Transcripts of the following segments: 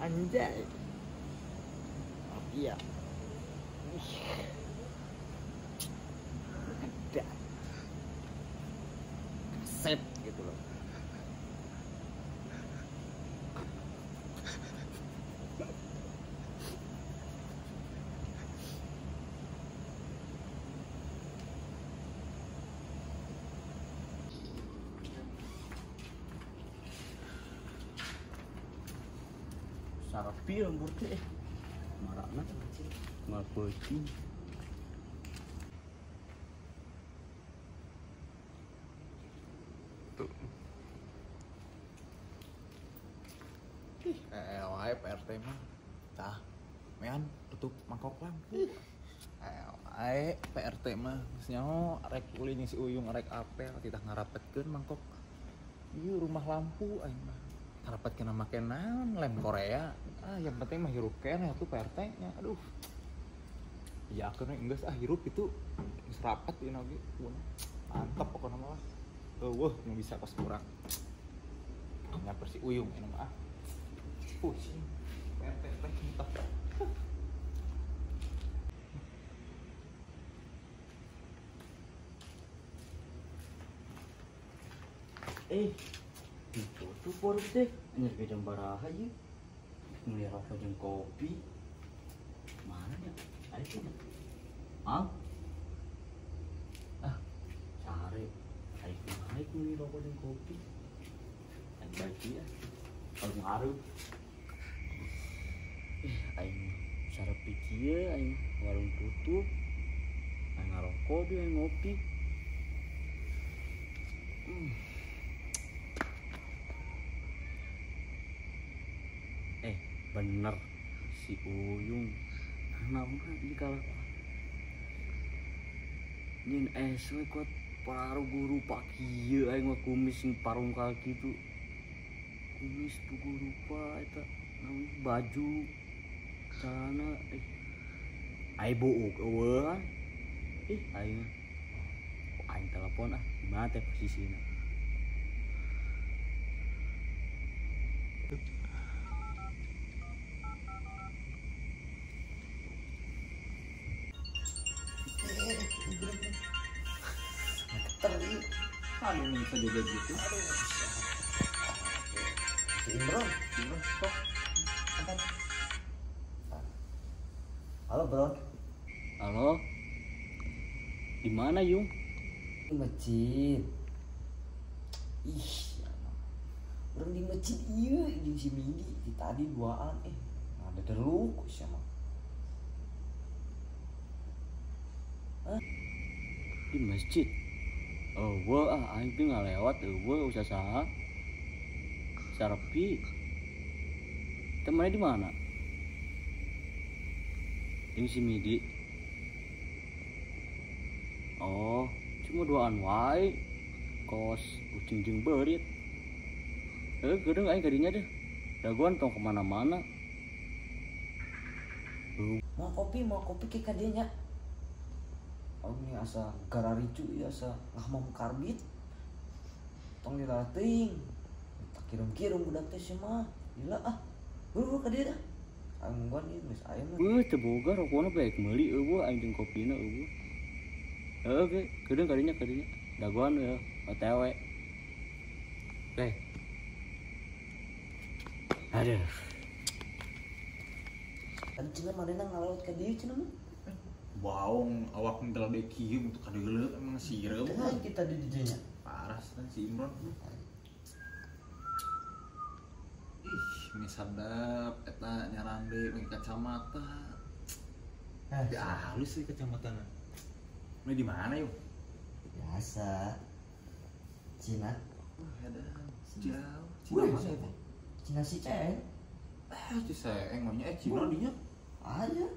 Anjay. Iya. Ada. Kasep gitu loh. Sarapi lembur teh marakna ngapeuting tuh. Ih, wae PRT mah. Tah, mean tutup mangkok lampu. Wae PRT mah geus nyaho rek ulin si Uyung rek apel titah ngarapetkeun mangkok. Ieu rumah lampu aing mah. Ngarapetkeun make naon lem Korea. Ah, yang penting mah hirup keneh atuh PRT nya. Aduh. Ya akhirnya geus ah hirup itu geus rapat ieu oge. Mantap pokona mah. Eueuh nu bisa kos kurang. Nyamper si Uyung ini mah. Pusing. PRT teh cinta. Ditutup warung teh, anyar ge jam baraha ieu. Meuli rokok jeung kopi. Mana nya? Aya teh. Ah? Ah, sare. Aing naik meuli rokok jeung kopi. Aing bagi ah. Warung hareup. Aing sarepi kieu aing warung tutup. Aing ngarokok deui aing ngopi. Bener si Uyung naon di kalakuan nyin es we kuat paru guru pak kieu aing mah kumis sing parungkal kitu kumis pugu rupa eta naon baju celana ai buuk eueuh aing aing telepon ah gimana teh posisina. Kali ini bisa joget gitu. Si Imron, kok. Halo, Bro. Halo. Di mana, Yung? Di masjid. Ih, orang di masjid ieu jeung si Midi di tadi duaan ada deruk sia mah. Hah? Di masjid. Eueuh ah aing teh ngalewat eueuh usah saha. Sarepi. Temannya di mana? Jeung si Midi. Oh, cuma duaan wae. Kos ucing jeung beurit. Geudeung aing kadinya deh. Dagoan tong kemana-mana. Mau kopi ke kadinya. Oh ini asa gararicu ya asa ngahmam karbit. Tong dilatih. Tak kirim-kirim budak teh sia mah. Gila ah. Buru-buru ka dieu dah. Angguan ieu geus aya mah. Teu boga rokona bae meuli eueuh aing jeung kopina eueuh. Heuh ge, geudeung kadinya. Dagoan ya, OTW. Oke. Aduh. Tadi cenah manehna ngalewat ka dieu cenah mah. Baung awak mental deki untuk kadeuleu emang sireum. Kan kita di DJ-nya. Parah kan si Imron. Ih, ini sadap eta nyarande pakai kacamata. Ya halus sih kacamatana. Ini di mana yuk? Biasa. Cina. Ada jauh. Cina mana itu? Cina si Ceng. Si Ceng maunya Cina dinya. Aja.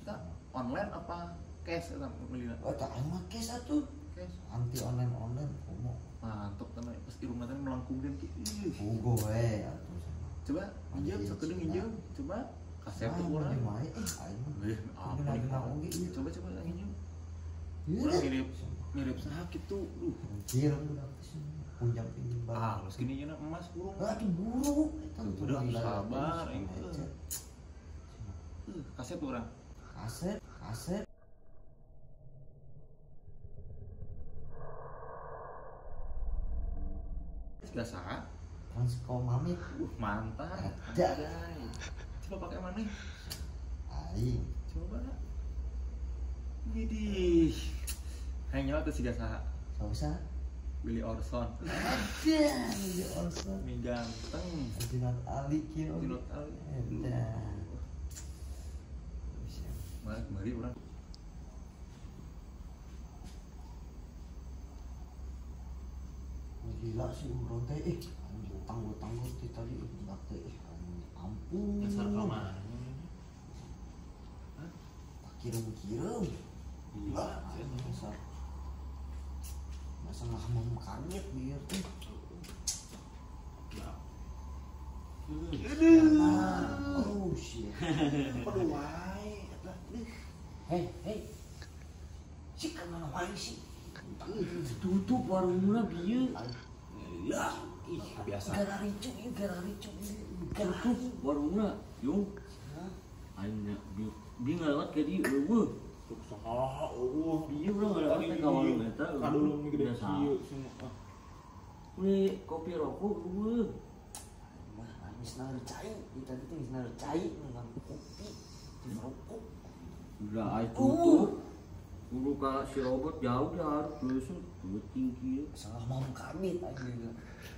Kita online apa cash atau beli? Oh, tak mah cash atuh. Cash. Anti online komo. Mantap tenan pas di rumah teh melangkung den kieu. Bogo we atuh sama. Coba injem sakedeung injem. Coba kasep tuh urang. Aing mah. Apa nih? Coba injem. Urang mirip saha kitu. Duh. Anjir budak teh. Punjang pinjam barang. Ah, terus gini nya emas burung. Atuh buruk eta udah sabar aing. Kaset urang. Kaset, kaset. Sudah sah. Transko Mamit. Mantap. Ada. Coba pakai mana? Aing. Coba. Widih. Hayang nyawa teh siga saha? Saha? Billy Orson. Ada Billy Orson. Mi ganteng. Jinat Ali kieu. Jinat Ali. Ada. Mari mari urang. Gila sih urang teh ih, anjing tangguh-tangguh teh tadi budak teh ih, ampun. Dasar ka mana? Hah? Tak kirim-kirim. Gila, dasar. Masa nggak mau kaget biar tuh. Aduh. Oh shit. Aduh wae eta. Hei, hei. Si kemana wae sih? Tutup warungna bieu. Lah, ih biasa. Gara ricu, gara ricu. Tutup warungna, yung. Aing nya bieu ngalewat ka dieu eueuh. Tuh saha eueuh. Bieu urang ngalewat ka warung eta. Kadulung gede kieu semua. Uli kopi rokok eueuh. Mah geus naon cai, di tadi teh geus naon cai ngan kopi, di rokok. Udah aing tutup. Kudu ka si robot jauh dah harus leuseut peuting kieu. Salah mau kamit aing ge.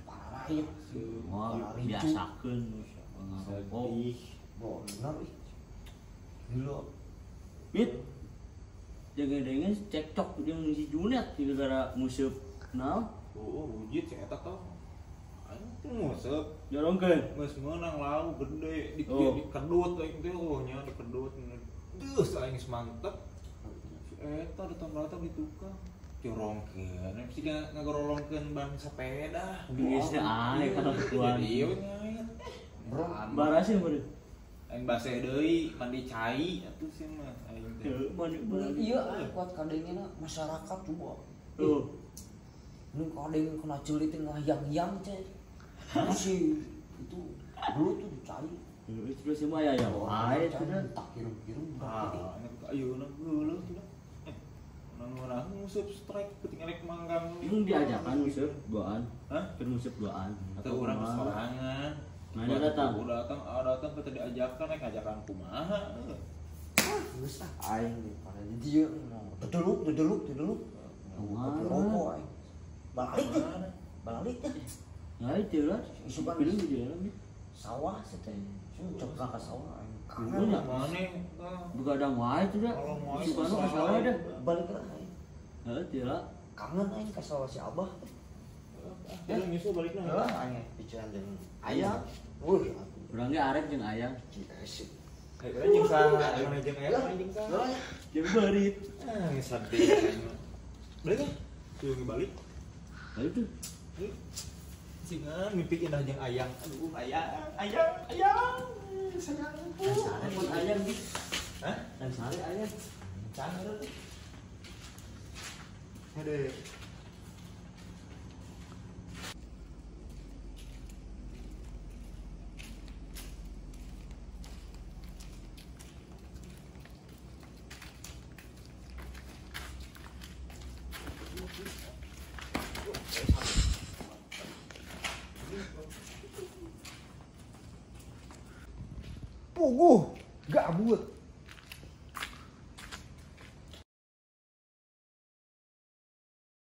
Parah. Wah, biasakeun ngarokok. Bener ih. Gila. Mit. Jangan-jangan cekcok jeung si Junet gara-gara nguseup naon? Oh, wujud si eta tah. Aing teh nguseup. Jorongkeun. Geus meunang lau gede dikedut aing teh oh nya dikedut. Deus aing geus mantep. Eta datang-datang di tukang jorongkeun, mesti ngagorolongkeun ban sepeda. Geus ae kalakuan. Ieu ngait. Barasih meureun. Aing baseh deui, mandi cai atuh sih mah aing teh. Heuh, mandi ieu kuat kadengena masyarakat coba. Tuh. Nu kadeng kena ceuli teh ngahiyang-hiyang teh. Masih itu dulu tuh dicai. Heuh, terus mah aya ya wae sudah tak kirim-kirim. Ah, ayeuna geuleuh sudah. Nang nguseup strike ketika rek manggang. Itu diajakan nguseup duaan. Hah? Keur nguseup duaan. Atau urang sorangan. Mana datang? Udah datang, datang teh diajakan rek ngajakan kumaha. Geus ah aing di pada di dieu dedeluk dedeluk dedeluk. Kopi rokok aing. Balik teh. Balik teh. Ya itu lah. Isukan di jalan sawah sih teh. Cok ka sawah aing. Kangen maneh. Begadang wae tuh dah. Isukan ka sawah dah. Balik lah aing. Heeh, teu lah. Kangen aing ka sawah si Abah. Ya nyusul balik lah. Heeh, aing picean jeung ayang. Wuh, urang ge arek jeung ayang. Asik. Ayo jeung saha? Ayo jeung ayang, jeung saha? Jeung beurit. Ah, geus sedih aing. Balik ah. Tuh balik. Balik tuh. Singan mimpi indah jeung ayang. Aduh, ayang, ayang, ayang. Sayangku. Sare pun ayang di. Hah? Dan sare ayang. Cangger. Aduh. Puguh, gabut.